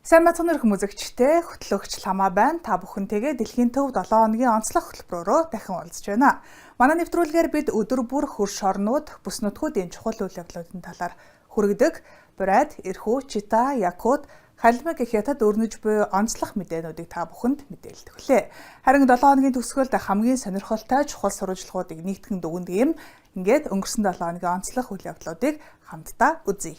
Сайн байцгаана уу хүмүүзэгчтэй хөтлөгч Ламаа байна. Та бүхэнтэйгээ дэлхийн төв 7 хоногийн онцлог хөтөлбөрөөрөө дахин уулзж байна. Манай нэвтрүүлгээр бид өдөр бүр хөрш орнууд, бүс нутгуудын чухал үйл явдлуудын талаар хүргэдэг. Бурайд, Эрхүү, Чита, Якут, Халимаг гэх хятад өрнөж буй онцлог мэдээнүүдийг та бүхэнд мэдээлдэг лээ. Харин 7 хоногийн төгсгөлд хамгийн сонирхолтой чухал сурвалжлагуудыг нийтгэн дүгнэдэг юм. Ингээд өнгөрсөн 7 хоногийн онцлог үйл явдлуудыг хамтдаа үзье.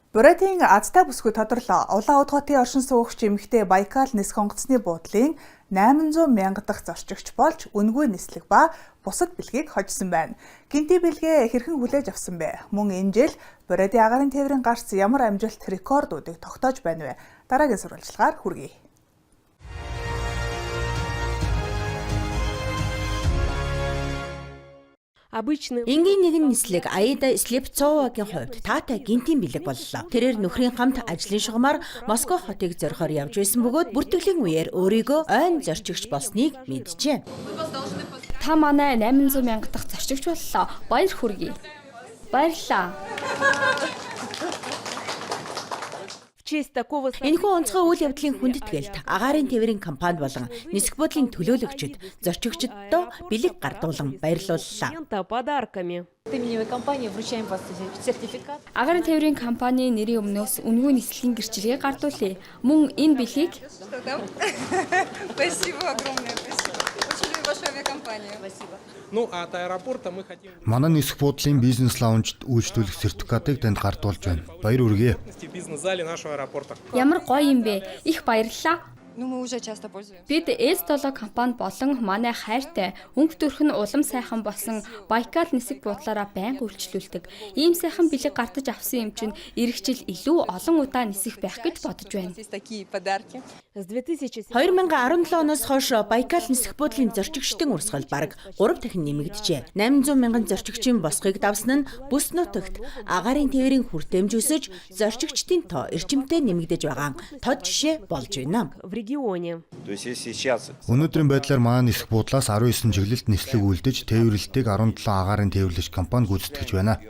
Бурятын азтай бүсгүй тодорлоо. Улаан-Уд хотын оршин суугч эмэгтэй Байкал нисэх онгоцны буудлын 800 мянга дахь зорчигч болж үнэгүй нислэг ба бусад бэлгийг хожсон байна. Гэнтийн бэлгээ хэрхэн хүлээж авсан бэ? Мөн энэ жил Бурятын агаарын тээврийн гарц ямар амжилт рекордуудыг тогтоож байна вэ? Дараагийн сурвалжлагаар хүргэе. Энгийн нэгэн нислэг Аида Слепцовагийн хувьд таатай гэнтийн бэлэг боллоо. Тэрээр нөхрийн хамт ажлын шугамар Москва хотыг зорихоор явж байсан бөгөөд бүртгэлийн үеэр өөрийгөө ойн зорчигч болсныг мэджээ. Та манай 800 мянга дахь зорчигч боллоо. Баяр хүргэе. Баярлалаа. Энэхүү онцгой үйл явдлын хүндэтгэлд агаарын тээврийн компани болон нисэх буудлын төлөөлөгчид зорчигчдод бэлэг гардуулан баярлууллаа. Агаарын тээврийн компани нэрийн өмнөөс үнэгүй нислэгийн гэрчлэгээ гардуулъя. Мөн энэ бэлгийг Манай нисэх буудлын бизнес лаунжид үйлчлүүлэх сертификатыг танд гардуулж байна. Баяр хүргэе. Ямар гоё юм бэ? Их баярлалаа. Бид S7 компани болон манай хайртай өнгө төрх нь улам сайхан болсон Байкал нисэх буудлаараа байнга үйлчлүүлдэг. Ийм сайхан бэлэг гардаж авсан юм чинь ирэх жил илүү олон удаа нисэх байх гэж бодож байна. 2017 оноос хойш Байкал нисэх буудлын зорчигчдын урсгал бараг 3 дахин нэмэгджээ. 800 мянган зорчигчийн босгыг давсан нь бүс нутагт агаарын тээврийн хүртээмж өсөж, зорчигчдын тоо эрчимтэй нэмэгдэж байгаа тод жишээ болж байна. Өнөөдрийн байдлаар манай нисэх буудлаас 19 чиглэлд нислэг үлдэж, тээвэрлэлтийг 17 агаарын тээвэрлэгч компани гүйцэтгэж байна.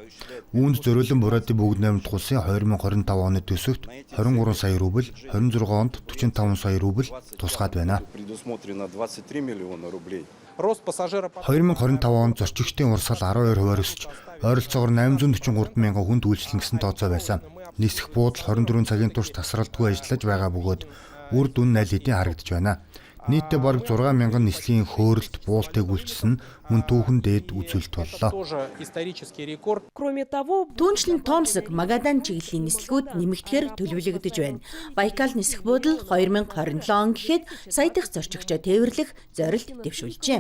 Үүнд зориулан Бурятын бүгд найрамдах улсын 2025 оны төсөвт 23 сая рубль, 26 онд 45 сая рубль тусгаад байна. 2025 онд зорчигчдын урсгал 12%-аар өсөж, ойролцоогоор 843 мянган хүнд үйлчилнэ гэсэн тооцоо байсан. Нисэх буудал 24 цагийн турш тасралтгүй ажиллаж байгаа бөгөөд үр дүн аль хэдийн харагдаж байна. Нийтдээ бараг 6 мянган нислэгийн хөөрөлт буултыг үйлчилсэн нь мөн түүхэн дээд үзүүлэлт боллоо. Түүнчлэн Томск, Магадан чиглэлийн нислэгүүд нэмэгдэхээр төлөвлөгдөж байна. Байкал нисэх буудал 2027 он гэхэд сая дахь зорчигчоо тээвэрлэх зорилт дэвшүүлжээ.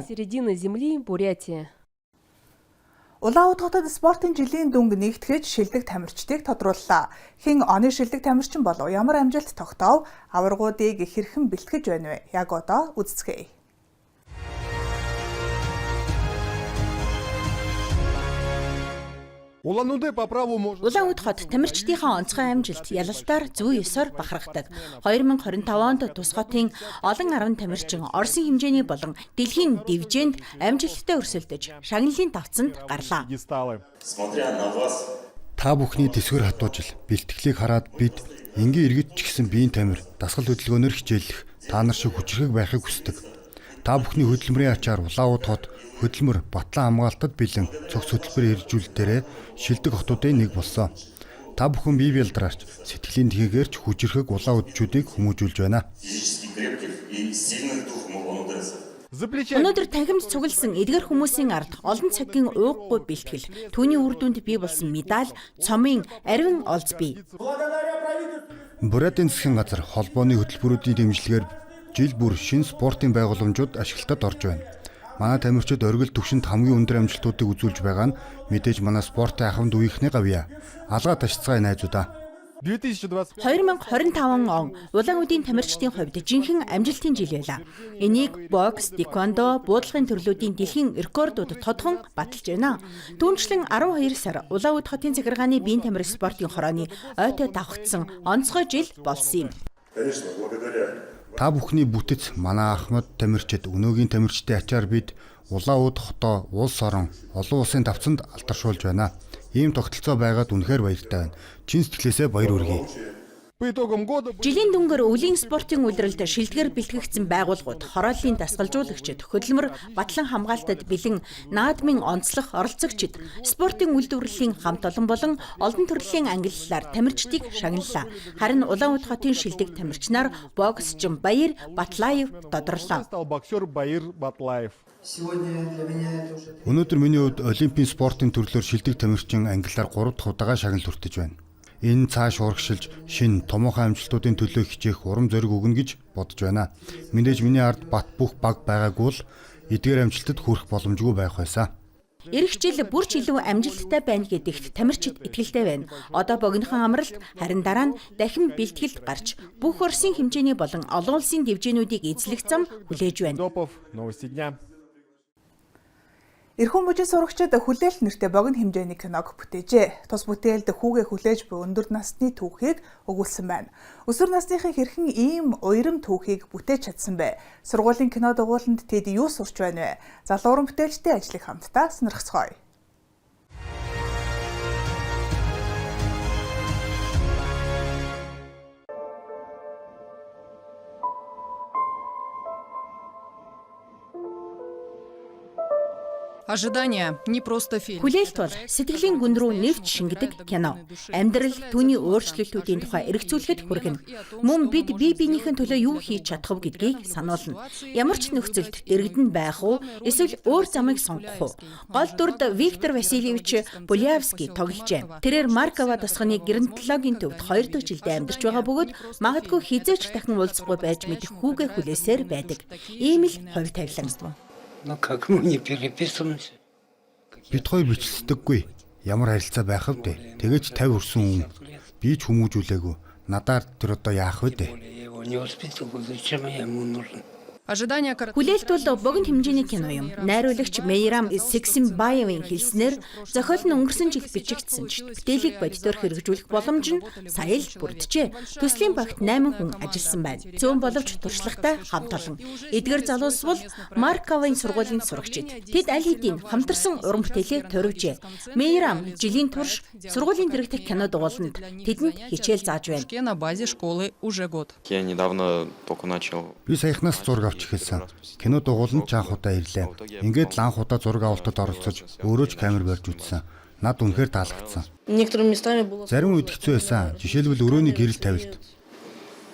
Улаан-Уд хотод спортын жилийн дүнг нэгтгэж шилдэг тамирчдыг тодрууллаа. Хэн оны шилдэг тамирчин болов ямар амжилт тогтоов аваргуудыг хэрхэн бэлтгэж байна вэ? Яг одоо үздэцгээе. Улаан-Уд хот тамирчдынхаа онцгой амжилт ялалтаар зүй ёсоор бахархдаг. 2025 онд тус хотын олон 10 тамирчин Оросын хэмжээний болон дэлхийн дивжээнд амжилттай өрсөлдөж шагналын тавцанд гарлаа. Та бүхний тэсвэр хатуужил, бэлтгэлийг хараад бид энгийн иргэд ч гэсэн биеийн тамир, дасгал хөдөлгөөнөөр хичээллэх, та нар шиг хүчирхэг байхыг хүсдэг. Та бүхний хөдөлмөрийн ачаар Улаан-Уд хот хөдөлмөр, батлан хамгаалтад бэлэн цогц хөтөлбөр хэрэгжүүлэлтээрээ шилдэг хотуудын нэг болсон. Та бүхэн бие бялдраарч сэтгэлийн тэхээгээр ч хүчирхэг улаан-удчуудыг хүмүүжүүлж байна. Өнөөдөр танхимд цугласан эдгэр хүмүүсийн ард олон цагийн ууггүй бэлтгэл, түүний үр дүнд бий болсон медаль, цомын ариван олз бий. Бурятын засгийн газар холбооны хөтөлбөрүүдийн дэмжлэгээр жил бүр шинэ спортын байгууламжууд ашиглалтад орж байна. Манай тамирчид оргил түвшинд хамгийн өндөр амжилтуудыг үзүүлж байгаа нь мэдээж манай спортын ахуйн үеийнхний гавьяа. Алгаа ташцгаая найзуудаа. 2025 он Улаан-Удын тамирчдын хувьд жинхэнэ амжилтын жил байлаа. Энийг бокс, тэквондо, буудлагын төрлүүдийн дэлхийн рекордууд тодхон баталж байна. Түүнчлэн 12 сар Улаан-Уд хотын захиргааны биеийн тамир спортын хорооны ойтой давхцсан онцгой жил болсон юм. Та бүхний бүтэц манай Ахмад тамирчид өнөөгийн тамирчдын ачаар бид Улаан Ууд хотоо улс орон олон улсын тавцанд алдаршуулж байна. Ийм тогтолцоо байгаад үнэхээр баяртай байна. Чин сэтгэлээсээ баяр хүргэе. Жилийн дүнгээр өвлийн спортын улиралд шилдгээр бэлтгэгдсэн байгууллагууд, хорооллын дасгалжуулагчид, хөдөлмөр батлан хамгаалтад бэлэн наадмын онцлог оролцогчид, спортын үйлдвэрлэлийн хамт олон болон олон төрлийн ангиллалаар тамирчдыг шагналлаа. Харин Улаан Ууд хотын шилдэг тамирчнаар боксчин Баяр Батлаев тодорлоо. Өнөөдөр миний хувьд олимпийн спортын төрлөөр шилдэг тамирчин ангиллаар 3 дахь удаага шагнал хүртэж байна. Энэ цааш урагшилж шинэ томоохон амжилтуудын төлөө хичээх урам зориг өгнө гэж бодож байна. Мэдээж миний ард бат бөх баг байгаагүй л эдгээр амжилтад хүрэх боломжгүй байх байсан. Ирэх жил бүр ч илүү амжилттай байна гэдэгт тамирчид итгэлтэй байна. Одоо богинохон амралт, харин дараа нь дахин бэлтгэлд гарч бүх Оросын хэмжээний болон олон улсын дэвжээнүүдийг эзлэх зам хүлээж байна. Эрхэм бүжин сурагчид хүлээлт нэртэй богино хэмжээний киног бүтээжээ. Тус бүтээлд хүүгээ хүлээж буй өндөр насны түүхийг өгүүлсэн байна. Өсвөр насныхын хэрхэн ийм уярам түүхийг бүтээж чадсан бэ? Сургуулийн кино дугууланд тэд юу сурч байна вэ? Залуу уран бүтээлчдийн ажлыг хамтдаа сонирхцгоё. Ожидание не просто фильм. Хүлээлт бол сэтгэлийн гүн рүү нэвч шингэдэг кино. Амьдрал түүний өөрчлөлтүүдийн тухай эргцүүлэхэд хүргэнэ. Мөн бид бие биенийхэн төлөө юу хийж чадах вэ гэдгийг сануулна. Ямар ч нөхцөлд дэргэдэн байх уу, эсвэл өөр замыг сонгох уу? Гол дүрд Виктор Васильевич Булявский тогложээ. Тэрээр Маркова тосгоны геронтологийн төвд 2 дахь жилдээ амьдарч байгаа бөгөөд магадгүй хэзээ ч дахин уулзахгүй байж мэдэх хүүгээ хүлээсээр байдаг. Ийм л хувь тавилан. Ну как мы не переписываемся? Бид хоёр бичлэлдэггүй. Ямар харилцаа байх вэ дээ? Тэгэж 50 хүрсэн хүн. Би ч хүмүүжүүлээгүй. Надаар тэр одоо яах вэ дээ? Я его не воспитывал, зачем я ему нужен? Ожидание Хүлээлт бол богино хэмжээний кино юм. Найруулагч Мейрам Сексимбаевын хэлснээр зохиол нь өнгөрсөн жил бичигдсэн ч бүтээлийг бодитоор хэрэгжүүлэх боломж нь сая л бүрджээ. Төслийн багт 8 хүн ажилласан байна. Цөөн боловч туршлагатай хамт олон. Эдгээр залуус бол Марковын сургуулийн сурагчид. Тэд аль хэдийн хамтарсан уран бүтээлээ туривжээ. Мейрам жилийн турш сургуулийн дэрэгдэх кино дугууланд тэдэнд хичээл зааж байна. на базе школы уже год. Я недавно только начал. Би саяхнаас зураг авч эхэлсэн. Кино дугууланд ч анх удаа ирлээ. Ингээд л анх удаа зураг авалтад оролцож өөрөө ч камер барьж үзсэн. Над үнэхээр таалагдсан. Некоторыми местами было Зарим үед хэцүү байсан. Жишээлбэл өрөөний гэрэл тавилт.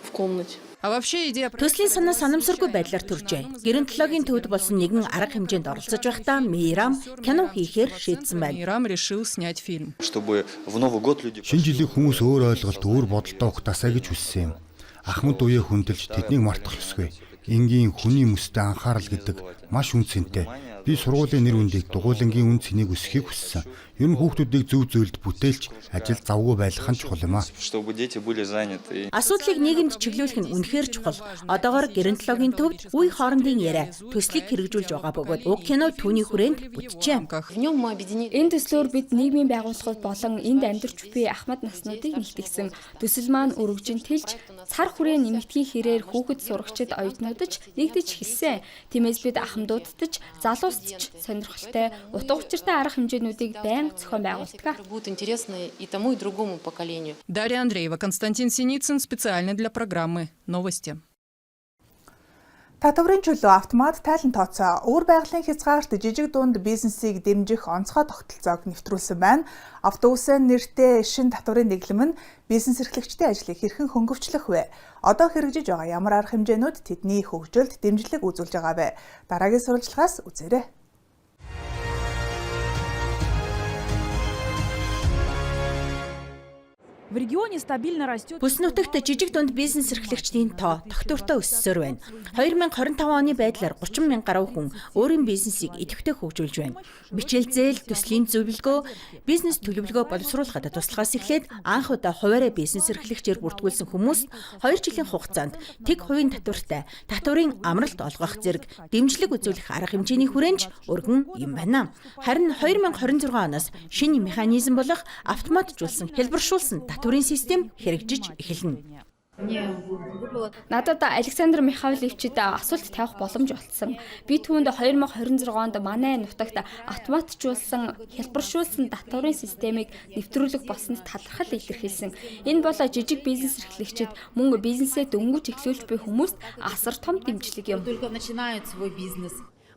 в комнате. А вообще идея Төслийн санаа санамсаргүй байдлаар төржээ. Геронтологийн төвд болсон нэгэн арга хэмжээнд оролцож байхдаа Мейрам кино хийхээр шийдсэн байна. Мейрам решил снять фильм. Чтобы в Новый год люди Шинэ жилийг хүмүүс өөр ойлголт, өөр бодолтой угтаасай гэж хүссэн юм. Ахмад үеэ хүндэлж тэднийг мартах ёсгүй. Энгийн хүний мөстэй анхаарал гэдэг маш үн цэнтэй. Би сургуулийн нэр хүндийг дугуйлангийн үн цэнийг өсгөхийг хүссэн. Ер нь хүүхдүүдийг зөв зүйлд бүтээлч ажил завгүй байлгах нь чухал юм аа. Чтобы дети были заняты. Асуудлыг нийгэмд чиглүүлэх нь үнэхээр чухал. Одоогоор геронтологийн төвд үе хоорондын яриа төслийг хэрэгжүүлж байгаа бөгөөд уг кино түүний хүрээнд бүтжээ. В нем мы объединили Энэ төслөөр бид нийгмийн байгууллагууд болон энд амьдарч буй ахмад наснуудыг нэгтгэсэн. Төсөл маань өргөжин тэлж цар хүрээ нэмэгдэхийн хэрээр хүүхэд сурагчид оюутнуудаж нэгдэж эхэлсэн. Тиймээс бид ахмадуудад ч залуусд ч сонирхолтой утга учиртай арга хэмжээнүүдийг байнга зохион байгуулдаг. будут интересны и тому, и другому поколению. Дарья Андреева, Константин Синицын специально для программы «Новости». Татварын чөлөө автомат тайлан тооцоо уур байгалийн хязгаарт жижиг дунд бизнесийг дэмжих онцгой тогтолцоог нэвтрүүлсэн байна. Автоусэн нэртэй шинэ татварын дэглэм нь бизнес эрхлэгчдийн ажлыг хэрхэн хөнгөвчлөх вэ? Одоо хэрэгжиж байгаа ямар арга хэмжээнүүд тэдний хөгжилд дэмжлэг үзүүлж байгаа вэ? Дараагийн сурвалжлагаас үзээрэй. В регионе стабильно растет Бүс нутагт жижиг дунд бизнес эрхлэгчдийн тоо тогтвортой өссөөр байна. 2025 оны байдлаар 30 мянган гаруй хүн өөрийн бизнесийг идэвхтэй хөгжүүлж байна. Бичээл зээл, төслийн зөвлөгөө, бизнес төлөвлөгөө боловсруулахад туслахаас эхлээд анх удаа хуваарь бизнес эрхлэгчээр бүртгүүлсэн хүмүүст 2 жилийн хугацаанд тэг хувийн татвартай татварын амралт олгох зэрэг дэмжлэг үзүүлэх арга хэмжээний хүрээнд өргөн юм байна. Харин 2026 оноос шинэ механизм болох автоматжуулсан, хэлбэршүүлсэн татварын систем хэрэгжиж эхэлнэ. Надад Александр Михайловичид асуулт тавих боломж олдсон. Би түүнд 2026 онд манай нутагт автоматжуулсан, хялбаршуулсан татварын системийг нэвтрүүлэх болсонд талархал илэрхийлсэн. Энэ бол жижиг бизнес эрхлэгчид мөн бизнесээ дөнгөж эхлүүлж буй хүмүүст асар том дэмжлэг юм.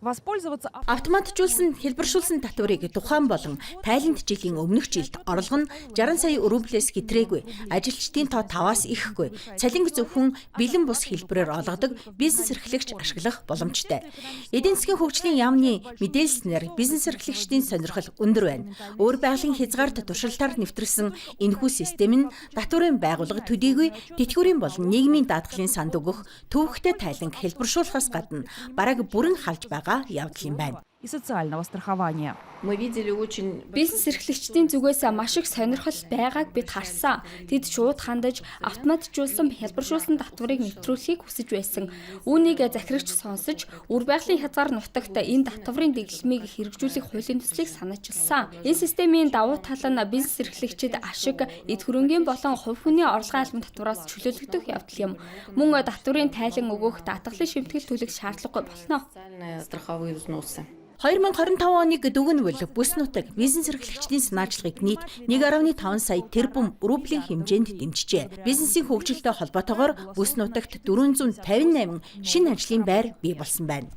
Воспользоваться Автоматжуулсан, хэлбэршүүлсэн татварыг тухайн болон тайланд жилийн өмнөх жилд орлого нь 60 сая рублээс хэтрээгүй, ажилчдын тоо 5-аас ихэхгүй, цалинг зөвхөн бэлэн бус хэлбэрээр олгодог бизнес эрхлэгч ашиглах боломжтой. Эдийн засгийн хөгжлийн яамны мэдээлснээр бизнес эрхлэгчдийн сонирхол өндөр байна. Өөр байгалийн хязгаарт туршилтаар нэвтэрсэн энэхүү систем нь татварын байгууллага төдийгүй тэтгэврийн болон нийгмийн даатгалын санд өгөх төвөгтэй тайланг хэлбэршүүлэхээс гадна бараг бүрэн халж байгаа явдал юм байна. и социального страхования. Мы видели очень Бизнес эрхлэгчдийн зүгээс маш их сонирхол байгааг бид харсан. Тэд шууд хандаж автоматжуулсан, хялбаршуулсан татварыг нэвтрүүлэхийг хүсэж байсан. Үүнийг захирагч сонсож, үр байгалийн хязгаар нутагт энэ татварын дэглэмийг хэрэгжүүлэх хуулийн төслийг санаачилсан. Энэ системийн давуу тал нь бизнес эрхлэгчид ашиг, эд хөрөнгийн болон хувь хүний орлогын албан татвараас чөлөөлөгдөх явдал юм. Мөн татварын тайлан өгөх, даатгалын шимтгэл төлөх шаардлагагүй болно. социальные страховые взносы. 2025 оныг дүгнвэл бүс нутаг бизнес эрхлэгчдийн санаачлагыг нийт 1.5 сая тэрбум рублийн хэмжээнд дэмжижээ. Бизнесийн хөгжилтэй холбоотойгоор бүс нутагт 458 шинэ ажлын байр бий болсон байна.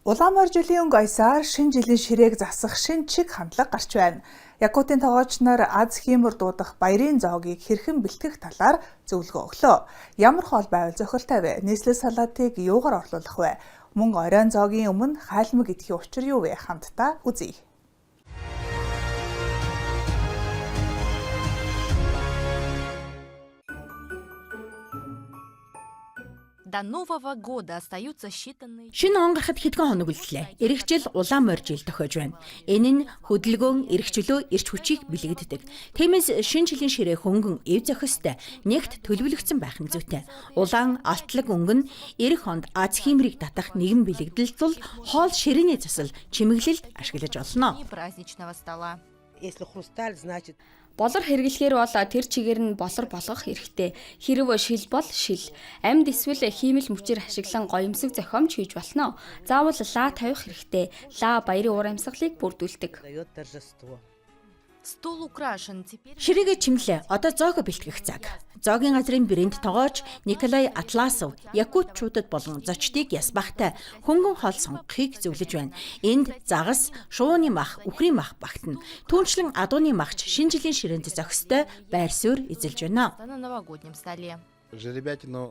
Улаанбар жилийн өнгө аясаар шинэ жилийн ширээг засах шинэ чиг хандлага гарч байна. Якутын тогооч нар аз хиймор дуудах баярын зоогийг хэрхэн бэлтгэх талаар зөвлөгөө өглөө. Ямар хоол байвал зохилтой вэ? Нийслэл салаатыг юугаар орлуулах вэ? Мөн оройн зоогийн өмнө хайлмаг идэхийн учир юу вэ? Хамтдаа үзье. До Нового года остаются считанные Шинэ он гарахад хэдхэн хоног үлдлээ. Ирэх жил улаан морь жил тохиож байна. Энэ нь хөдөлгөөн, эрх чөлөө, эрч хүчийг бэлэгддэг. Тиймээс шинэ жилийн ширээ хөнгөн эв зохистой, нэгт төлөвлөгдсөн байх нь зүйтэй. Улаан алтлаг өнгө нь ирэх онд аз хиймрийг татах нэгэн бэлэгдэл тул хоол ширээний засал чимэглэлд ашиглаж олно. дни праздничного стола. Если хрусталь, значит Болор хэрэглэхээр бол тэр чигээр нь болор болгох хэрэгтэй. Хэрв шил бол шил. Амьд эсвэл хиймэл мөчээр ашиглан гоёмсог зохиомж хийж болно. Заавал лаа тавих хэрэгтэй. Лаа баярын уур амьсгалыг бүрдүүлдэг. дает торжество. Стол украшен. Теперь Ширээгээ чимлээ. Одоо зоого бэлтгэх цаг. Зоогийн газрын брэнд тогооч Николай Атласов якутчуудад болон зочдыг яс бахтай хөнгөн хоол сонгохыг зөвлөж байна. Энд загас, шувууны мах, үхрийн мах багтана. Түүнчлэн адууны махч шинэ жилийн ширээнд зохистой байр суурь эзэлж байна. на новогоднем столе.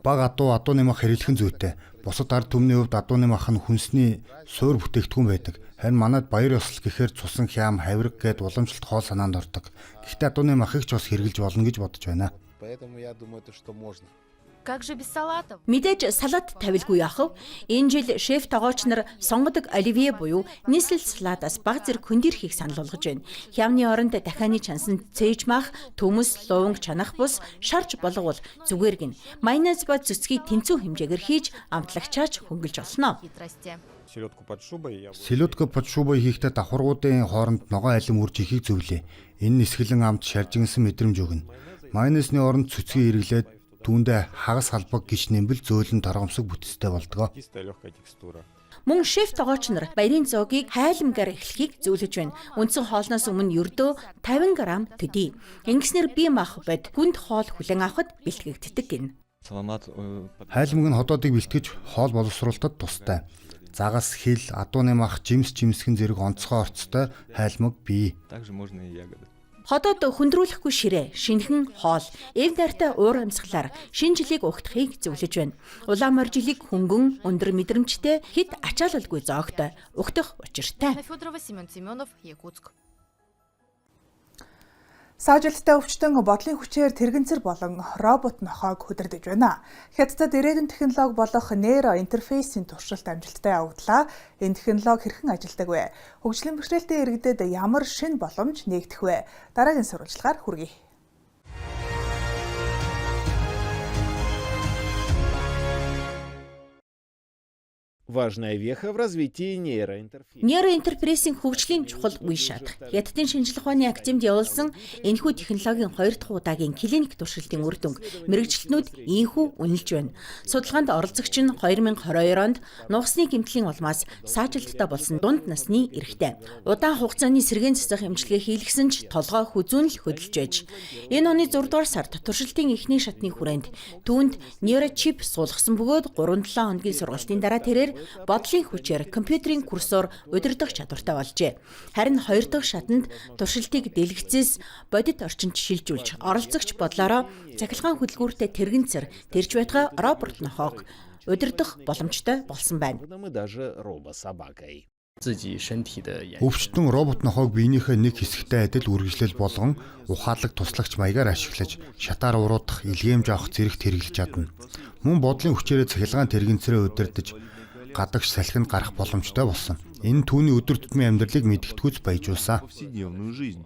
Бага адуу адууны мах хэрэглэх нь зүйтэй. Бусад ард түмний хувьд адууны мах нь хүнсний суур бүтээгдэхүүн байдаг. Харин манайд баяр ёслол гэхээр цусан хям, хавирга гээд уламжлалт хоол санаанд ордог. Гэхдээ адууны махыг ч бас хэрэглэж болно гэж бодож байна. Поэтому я думаю, то, что можно. Как же без салатов? Мэдээж салат тавилгүй яах вэ? Энэ жил шеф тогооч нар сонгодог оливье буюу нийслэл салатаас баг зэрэг хөндийрхийг хийх санал болгож байна. Хямны оронд дахианы чансан цээж мах, төмөс, луунг, чанах бус шарж болгоул зүгээр гин. Майонез ба цэцгийг тэнцүү хэмжээгээр хийж амтлагчаач хөнгөлж олно. Хитрости. Селедку под шубой я Селедка под шубой хийхдээ давхаргуудын хооронд ногоон алим үрж хийхийг зөвлөе. Энэ нь нисгэлэн амт шаржигнасан мэдрэмж өгнө. Майонезны оронд цэцгийг хэрэглээд түүндээ хагас халбаг гिच нэмбэл зөөлөн торгомсог бүтцтэй болдгоо. Чистая легкая текстура. Мөн шеф тогооч нар баярын зоогийг хайлмгаар эхлэхийг зөвлөж байна. Үндсэн хоолноос өмнө ердөө 50 г төдий. Ингэснээр бие мах бод хүнд хоол хүлээн авахд бэлтгэгддэг гинэ. Саламат Хайлмаг нь ходоодыг бэлтгэж хоол боловсруулалтад тустай. Загас, хил, адууны мах, жимс жимсгэн зэрэг онцгой орцтой хайлмаг бий. Также можно и ягоды. Ходоод хүндрүүлэхгүй ширээ, шинэхэн хоол, эв найртай уур амьсгалаар шинэ жилийг угтахыг зөвлөж байна. Улаан морь жилийг хөнгөн, өндөр мэдрэмжтэй, хэд ачаалалгүй зоогтой угтах учиртай. Анна Федорова, Семен Семенов, Якутск. Саажилттай өвчтөн бодлын хүчээр тэргэнцэр болон робот нохойг хүдэрдэж байна. Хятадд ирээдүйн технологи болох нейро интерфейсийн туршилт амжилттай явагдлаа. Энэ технологи хэрхэн ажилладаг вэ? Хөгжлийн бэрхшээлтэй иргэдэд ямар шинэ боломж нээгдэх вэ? Дараагийн сурвалжлагаар хүргэе. Важная веха в развитии нейроинтерфейса. Нейроинтерфейсийн хөгжлийн чухал үе шат. Хятадын шинжлэх ухааны академид явуулсан энэхүү технологийн хоёр дахь удаагийн клиник туршилтын үр дүнг мэргэжилтнүүд ийнхүү үнэлж байна. Судалгаанд оролцогч нь 2022 онд нугасны гэмтлийн улмаас саажилттай болсон дунд насны эрэгтэй. Удаан хугацааны сэргээн цэцэх эмчилгээ хийлгэсэн ч толгой хүзүүн л хөдөлж байж. Энэ оны 6 дугаар сард туршилтын эхний шатны хүрээнд түүнд нейрочип суулгасан бөгөөд 3-7 хоногийн сургалтын дараа тэрээр бодлын хүчээр компьютерийн курсор удирдах чадвартай болжээ. Харин хоёр дахь шатанд туршилтыг дэлгэцээс бодит орчинд шилжүүлж оролцогч бодлороо цахилгаан хөдөлгүүртэй тэргэнцэр тэрч байтугай робот нохойг удирдах боломжтой болсон байна. Мы даже робособакой. Өвчтөн робот нохойг биенийхээ нэг хэсэгтэй адил үргэлжлэл болгон ухаалаг туслагч маягаар ашиглаж шатаар уруудах, илгээмж авах зэрэгт хэрэглэж чадна. Мөн бодлын хүчээрээ цахилгаан тэргэнцрээ удирдаж гадагш салхинд гарах боломжтой болсон. Энэ түүний өдөр тутмын амьдралыг мэдгэдэггүйц баяжуулсан. Повседневную жизнь.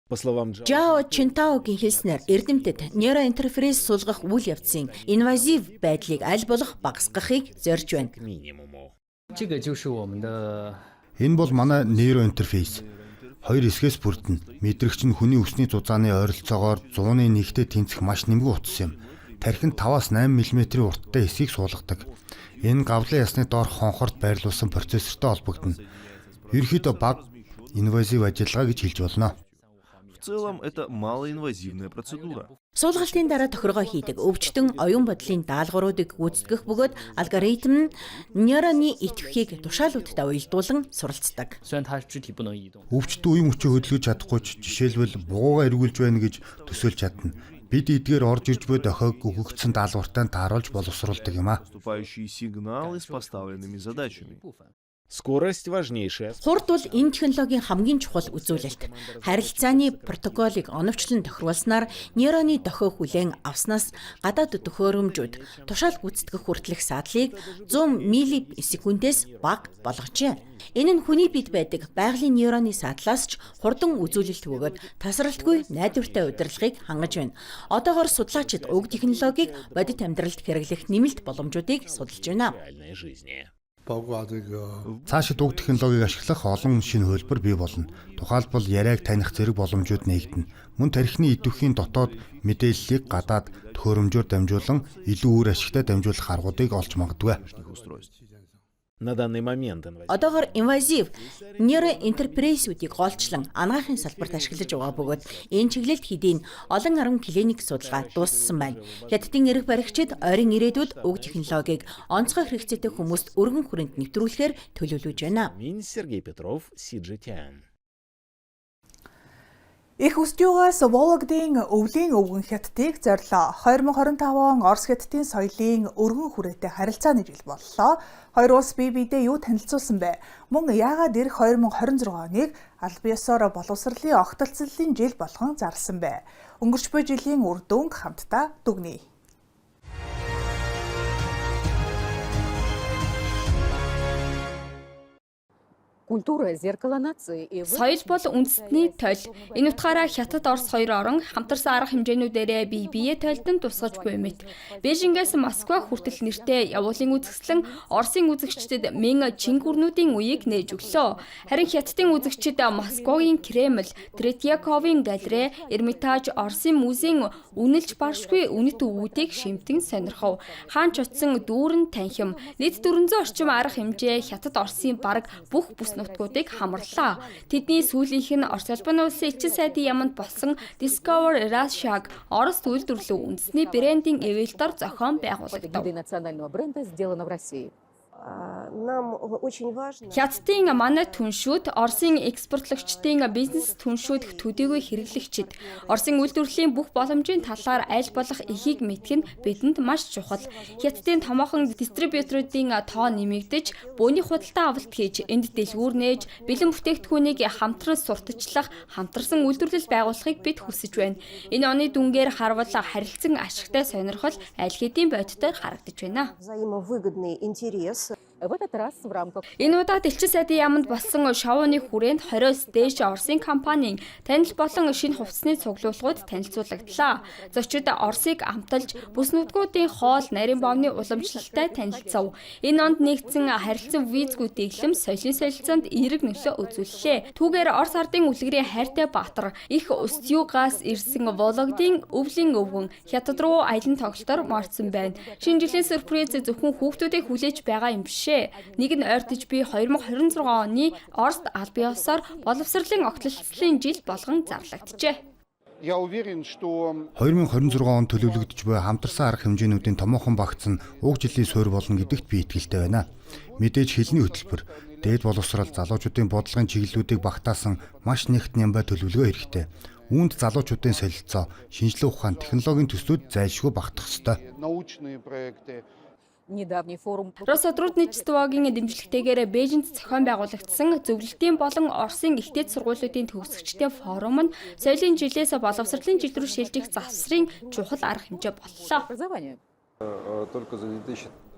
По словам Жао Чинтаогийн хэлснээр эрдэмтэд нейроинтерфейс суулгах үйл явцын инвазив байдлыг аль болох багасгахыг зорж байна. к минимуму. Энэ бол манай нейроинтерфейс. Хоёр хэсгээс бүрдэнэ. Мэдрэгч нь хүний үсний зузааны ойролцоогоор 100-ны 1-тэй тэнцэх маш нэмгэн утас юм. Тархинд 5-аас 8 мм урттай хэсгийг суулгадаг. Энэ гавлын ясны доорх хонхорт байрлуулсан процессортой холбогдоно. Ерөнхийдөө бага инвазив ажиллагаа гэж хэлж болно. В целом это малоинвазивная процедура. Суулгалтын дараа тохиргоо хийдэг өвчтөн оюун бодлын даалгавруудыг гүйцэтгэх бөгөөд алгоритм нь нейроны идэвхийг тушаалуудтай уялдуулан суралцдаг. Өвчтөн уян хүчээ хөдөлгөж чадахгүй ч жишээлбэл бугуугаа эргүүлж байна гэж төсөөлж чадна. Бид эдгээр орж ирж буй дохиог өгөгдсөн даалгавартай нь тааруулж боловсруулдаг юм а. Поступающие сигналы с поставленными задачами. Скорость важнейшая. Хурд бол энэ технологийн хамгийн чухал үзүүлэлт. Харилцааны протоколыг оновчлон тохируулснаар нейроны дохио хүлээн авснаас гадаад төхөөрөмжүүд тушаал гүйцэтгэх хүртэлх саадлыг 100 миллисекундээс бага болгожээ. Энэ нь хүний бид байдаг байгалийн нейроны саадлаас ч хурдан үзүүлэлт бөгөөд тасралтгүй найдвартай удирдлагыг хангаж байна. Одоогоор судлаачид уг технологиг бодит амьдралд хэрэглэх нэмэлт боломжуудыг судалж байна. Реальной жизни. Цаашид уг технологиг ашиглах олон шинэ хувилбар бий болно. Тухайлбал яриаг таних зэрэг боломжууд нээгдэнэ. Мөн тархины идэвхийн дотоод мэдээллийг гадаад төхөөрөмжөөр дамжуулан илүү үр ашигтай дамжуулах аргуудыг олж магадгүй. Устройств. На данный момент инвазив. Одоогоор инвазив нейроинтерфейсүүдийг голчлон анагаахын салбарт ашиглаж байгаа бөгөөд энэ чиглэлд хэдийн олон арван клиник судалгаа дууссан байна. Хятадын эрх баригчид ойрын ирээдүйд уг технологиг онцгой хэрэгцээтэй хүмүүст өргөн хүрээнд нэвтрүүлэхээр төлөвлөж байна. Минь Сергей Петров, CGTN. Их Устюгаас Вологдын өвлийн өвгөн хятадыг зорилоо. 2025 он Орос хятадын соёлын өргөн хүрээтэй харилцааны жил боллоо. Хоёр улс бие биедээ юу танилцуулсан бэ? Мөн яагаад ирэх 2026 оныг аль биесоор боловсролын огтолцлолын жил болгон зарласан бэ? Өнгөрч буй жилийн үр дүнг хамтдаа дүгнэе. Культура зеркало нации. Соёл бол үндэстний толь. Энэ утгаараа Хятад, Орос хоёр орон хамтарсан арга хэмжээнүүдээрээ бие биеэ тойлдон тусгаж буй мэт. Бээжингээс Москва хүртэл нэртэй явуулын үзэсгэлэн Оросын үзэгчдэд мэн Чингүрнүүдийн үеийг нээж өглөө. Харин Хятадын үзэгчид Москвагийн Кремль, Третьяковын галерей, Эрмитаж, Оросын музейн үнэлж баршгүй үнэт өвгүүдийг шимтэн сонирхов. Хаан ч утсан дүүрэн танхим нийт 400 орчим арга хэмжээ Хятад Оросын бараг бүх бүс нутгуудыг хамарлаа. Тэдний сүүлийнх нь Орос улбаны улсын элчин сайдын яаманд болсон Discover Russia-г Орос үйлдвэрлэв үндэсний брендинг ивэлдор зохион байгуулагдав. Национального бренда сделано в России. Нам очень важно. Хятадын манай түншүүд, Оросын экспортлогчдын бизнес түншүүдх төдийгүй хэрэглэгчид Оросын үйлдвэрлэлийн бүх боломжийн талаар аль болох ихийг мэдэх нь бидэнд маш чухал. Хятадын томоохон дистрибьюторуудын тоо нэмэгдэж, бөөний худалдан авалт хийж, энд дэлгүүр нээж, бэлэн бүтээгдэхүүнийг хамтран сурталчлах, хамтарсан үйлдвэрлэл байгуулахыг бид хүсэж байна. Энэ оны дүнгээр харвал харилцан ашигтай сонирхол аль хэдийн бодитоор харагдаж байна. Взаимовыгодный интерес. В этот раз в рамках Энэ удаад элчин сайдын яаманд болсон шоуны хүрээнд 20-оос дээш Оросын компанийн танил болон шинэ хувцсны цуглуулгууд танилцуулагдлаа. Зочид Оросыг амталж, бүс нутгуудын хоол, нарийн боовны уламжлалтай танилцав. Энэ онд нэгдсэн харилцан визгүй дэглэм соёлын солилцоонд эерэг нөлөө үзүүллээ. Түүгээр Орос ардын үлгэрийн хайртай баатар их Устюгаас ирсэн Вологдын өвлийн өвгөн Хятад руу аялан тоглолтоор мордсон байна. Шинэ жилийн сюрприз зөвхөн хүүхдүүдийг хүлээж байгаа юм бишээ. Нэг нь ойртож би 2026 оны Орост албан ёсоор боловсролын огтлцлын жил болгон зарлагджээ. Я уверен, что 2026 онд төлөвлөгдөж буй хамтарсан арга хэмжээнүүдийн томоохон багц нь уг жилийн суурь болно гэдэгт би итгэлтэй байна. Мэдээж хэлний хөтөлбөр, дээд боловсрол, залуучуудын бодлогын чиглэлүүдийг багтаасан маш нэгт нямбай төлөвлөгөө хэрэгтэй. Үүнд залуучуудын солилцоо, шинжлэх ухаан, технологийн төслүүд зайлшгүй багтах ёстой. Научные проекты. Недавний форум Россотрудничествогийн дэмжлэгтэйгээр Бээжинд зохион байгуулагдсан зөвлөлтийн болон Оросын их дээд сургуулиудын төгсөгчдийн форум нь соёлын жилээс боловсролын жил рүү шилжих завсрын чухал арга хэмжээ боллоо. Образования.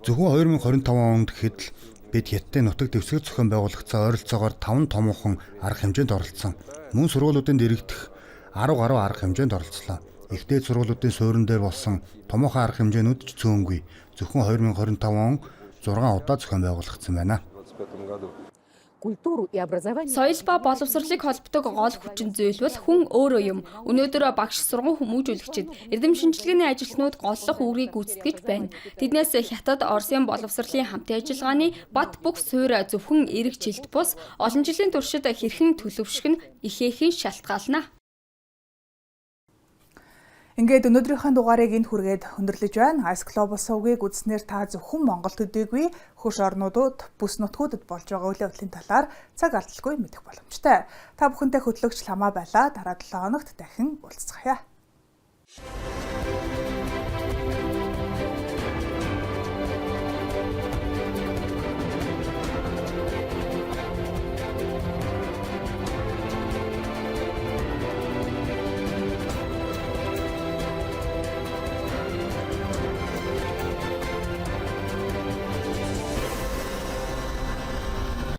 Зөвхөн 2025 онд гэхэд л бид Хятадын нутаг дэвсгэр зохион байгуулагдсан ойролцоогоор 5 томоохон арга хэмжээнд оролцсон. Мөн сургуулиудын дэргэдэх 10 гаруй арга хэмжээнд оролцлоо. Их дээд сургуулиудын суурин дээр болсон томоохон арга хэмжээнүүд ч цөөнгүй. Зөвхөн 2025 он 6 удаа зохион байгуулагдсан байна. Культуру и образование. Соёл ба боловсролыг холбодог гол хүчин зүйл бол хүн өөрөө юм. Өнөөдөр багш, сурган хүмүүжүүлэгчид, эрдэм шинжилгээний ажилтнууд голлох үүргийг гүйцэтгэж байна. Тэднээс Хятад, Оросын боловсролын хамтын ажиллагааны бат бөх суурь зөвхөн эрэг жилт бус олон жилийн туршид хэрхэн төлөвшөх нь ихээхэн шалтгаална. Ингээд өнөөдрийнхөө дугаарыг энд хүргээд өндөрлөж байна. Ice Global сувгийг үзснээр та зөвхөн Монгол төдийгүй хөрш орнуудад, бүс нутгуудад болж байгаа үйл явдлын талаар цаг алдалгүй мэдэх боломжтой. Та бүхэнтэй хөтлөгч Ламаа байлаа. Дараа 7 хоногт дахин уулзцгаая.